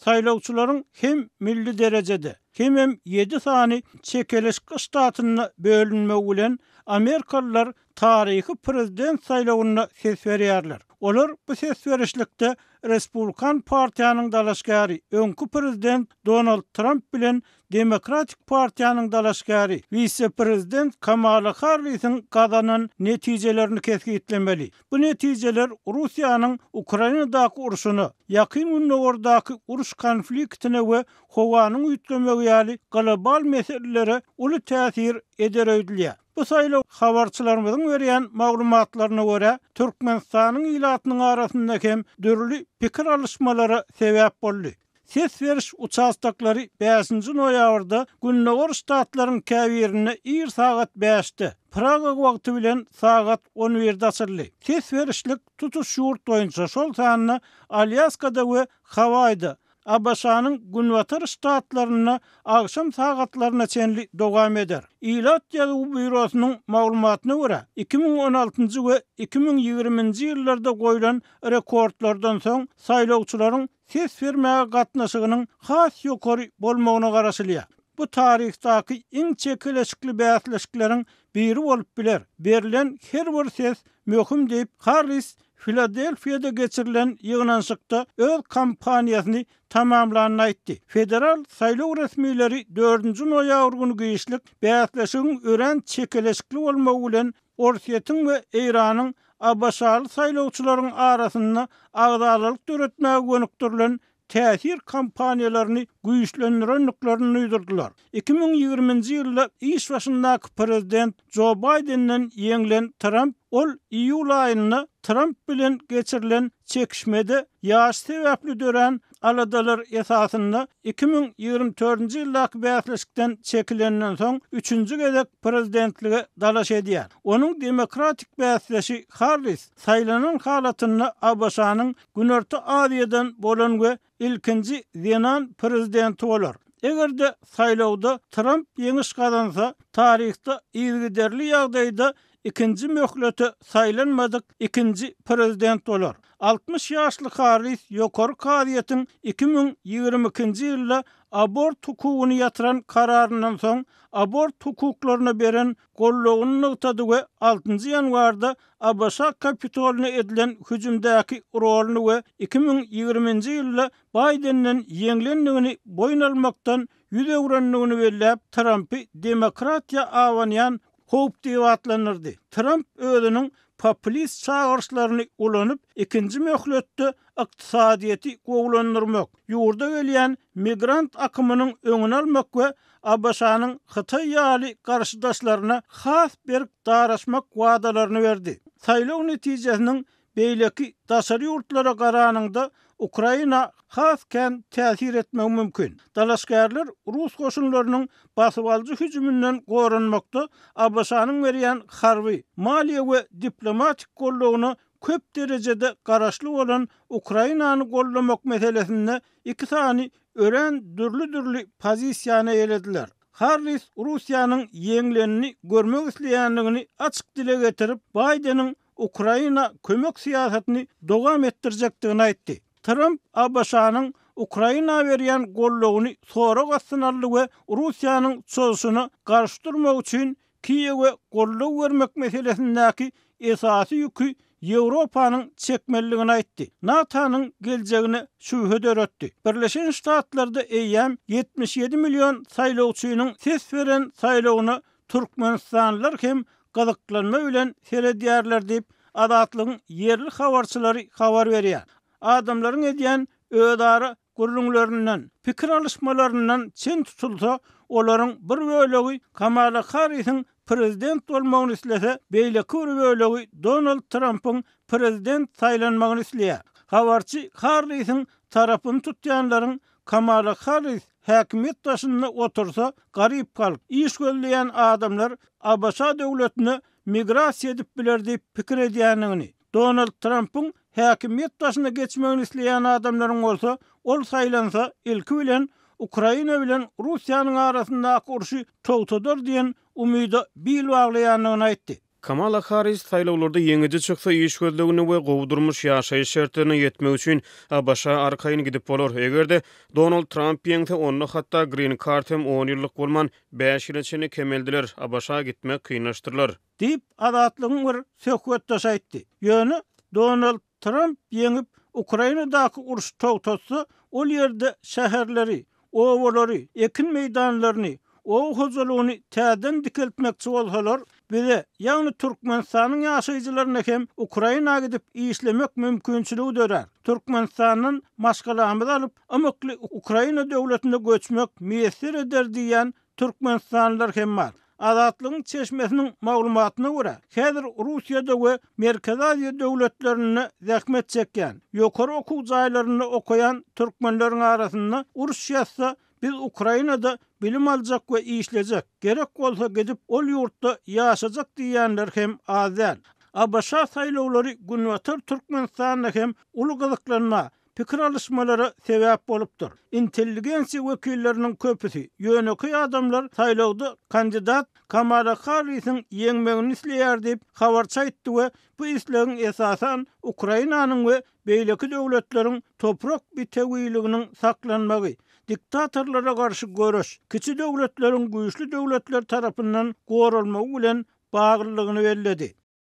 Saýlawçylaryň hem milli derejede, hemem ýedi sany çekeleşikli ştatynda bölünmegi bilen, amerikalylar taryhy prezident saýlawynda ses berýärler. Olar bu ses berişlikde Respublikan partiýanyň dalaşgäri, öňki prezident Donald Tramp bilen Demokratik partiýanyň dalaşgäri, wise-prezident Kamala Harrisiň gazanan netijelerini kesgitlemeli. Bu netijeler Russiýanyň Ukrainadaky urşuna, Ýakyn Gündogardaky uruş konfliktine we howanyň üýtgemegi ýaly global meselelere uly täsir eder öýdülýär. Bu saýlaw habarçylarymyzyň berýän maglumatlaryna görä, Türkmenistanyň ilatynyň arasynda hem dürli pikir alyşmalara sebäp boldy. Ses beriş uçastoklary bäşinji noýabrda gündogar ştatlaryň käbirinde ir sagat bäşde, Praga wagty bilen sagat on birde açyldy. Ses berişlik tutuş ýurt boýunça, şol sanda Alýaskada we Hawaýda, ABŞ-nyň günbatar ştatlarynda agşam sagatlaryna çenli dowam eder. Ilat ýazuwy býurosynyň maglumatyna görä, 2016-njy we 2020-nji ýyllarda goýlan rekordlardan soň saýlawçylaryň ses bermäge gatnaşygynyň has ýokary bolmagyna garaşylýar. Bu taryhdaky iň çekeleşikli bäsleşikleriň biri bolup biler. Berlen her bir ses möhüm diýip, Harris Filadelfiýada geçirilen ýygnanyşykda öz kampaniýasyny tamamlanyny aýtdy. Federal saýlaw resmileri dördünji noýabr güni giçlik bäsleşigiň örän çekeleşikli bolmagy bilen Orsýetiň we Eýranyň ABŞ-ly saýlawçylaryň arasynda agzalalyk döretmäge gönükdirilen täsir kampaniýalaryny güýçlendirendiklerini duýdurdylar. 2020-nji ýylda iş başyndaky prezident Jo Baýdenden ýeňlen Tramp ol iýul aýynda Tramp bilen geçirilen çekişmede ýaşy sebäpli dörän aladalar esasynda 2024-nji ýyldaky bäsleşikden çekilenden soň üçünji gezek prezidentlige dalaş edýär. Onuň demokratik bäsdeşi Harris saýlanan halatynda ABŞ-nyň Günorta Aziýadan bolan we ilkinji zenan prezidenti bolar. Eger-de saýlawda Tramp ýeňiş gazansa, taryhda yzygiderli ýagdaýda ikinji möhlete saýlanmadyk ikinji prezident bolar. 60 ýaşly Harris Ýokary kazyýetiň 2022-nji ýylda abort hukugyny ýatyran kararyndan soň abort hukuklaryna beren goldawyny nygtady we altynjy ýanwarda ABŞ Kapitolyna edilen hüjümdäki roluny we 2020-nji ýylda Baýdenden ýeňlendigini boýun almakdan ýüz öwrendigini belläp, Trampy demokratiýa abanýan howp diýip atlandyrdy. Tramp özüniň populist çagyryşlaryny ulanyp, ikinji möhletde ykdysadyýeti gowulandyrmak, ýurda gelýän migrant akymynyň öňüni almak we ABŞ-nyň Hytaý ýaly garşydaşlaryna has berk daraşmak wadalaryny berdi. Saýlaw netijesiniň beýleki daşary ýurtlara garanyňda Ukraina has kän täsir etmegi mümkin. Dalaşgärler rus goşunlarynyň basybalyjy hüjüminden goranmakda ABŞ-nyň berýän harby, maliýe we diplomatik goldawyna köp derejede garaşly bolan Ukrainany goldamak meselesinde iki sany örän dürli-dürli pozisiýany eýelediler. Harris Russiýanyň ýeňlenini görmek isleýändigini açyk dile getirip, Baýdeniň Ukraina kömek syýasatyny dowam etdirjekdigini aýtdy. Tramp ABŞ-nyň Ukraina berýän goldawyny sorag astyna aldy we Russiýanyň çozuşyna garşy durmak üçin Kiýewe goldaw bermek meselesindäki esasy ýüki Ýewropanyň çekmelidigini aýtdy. NATO-nyň geljegine şübhe döretdi. Birleşen Ştatlarda eýýäm 77 million saýlawçynyň ses beren saýlawyna türkmenistanlylar hem gyzyklanma bilen seredýärler diýip, Azatlygyň ýerli habarçylary habar berýär. Adamlaryň edýän özara gürrüňlerinden, pikir alyşmalaryndan çen tutulsa, olaryň bir bölegi Kamala Harrisiň prezident bolmagyny islese, beýleki bir bölegi Donald Trampyň prezident saýlanmagyny isleýär. Habarçy Harrisiň tarapyny tutýanlaryň Kamala Harris häkimiýet başynda otursa, garyp halk, iş gözleýän adamlar ABŞ döwletine migrasiýa edip biler diýip pikir edýändigini, Donald Trampyň häkimiýet başyna geçmegini isleýän adamlaryň bolsa, ol saýlansa, ilki bilen Ukraina bilen Russiýanyň arasyndaky urşy togtadar diýen umyda bil baglaýandygyny aýtdy. Kamala Harris saýlawlarda ýeňiji çyksa, iş gözleginde we gowy durmuş, ýaşaýyş şertlerine ýetmek üçin ABŞ-a arkaýyn gidip bolar. Eger-de, Donald Tramp ýeňse, onda hatda Green Card hem on ýyllyk bolman, bäş ýyla çenli kemeldiler, ABŞ-a gitmek kynlaşdyrylar. Diýip, Azatlygyň bir söhbetdeşi aýtdy. Ýöne Donald Tramp ýeňip, Ukrainadaky urşy togtatsa, ol ýerde şäherleri, obalary, ekin meýdanlaryny, oba hojalygyny täzeden dikeltmekçi bolsalar, bize, ýagny Türkmenistanyň ýaşaýjylaryna hem Ukraina gidip işlemek mümkinçiligi dörär. Türkmenistandan maşgalamyzy alyp, ymykly Ukraina döwletine göçmek miýesser eder diýýän Türkmenistanlylar hem bar. Azatlygyň çeşmesiniň maglumatyna görä, häzir Russiýada we Merkezi Aziýa döwletlerinde zähmet çekýän, ýokary okuw jaýlarynda okaýan türkmenleriň arasynda uruş ýatsa, biz Ukrainada bilim aljak we işlejek, gerek bolsa gidip ol ýurtda ýaşajak diýýänler hem az däl. ABŞ saýlawlary Günbatar Türkmenistanda hem uly gyzyklanma, pikir alyşmalara sebäp bolupdyr. Intelligensiýa wekilleriniň köpüsi, ýönekeý adamlar saýlawda kandidat Kamala Harrisiň ýeňmegini isleýär diýip, habarçy aýtdy we bu islegiň esasan Ukrainanyň we beýleki döwletleriň toprak bitewiliginiň saklanmagy, diktatorlara garşy göreş, kiçi döwletleriň güýçli döwletler tarapyndan goralmagy bilen baglylygyny belledi.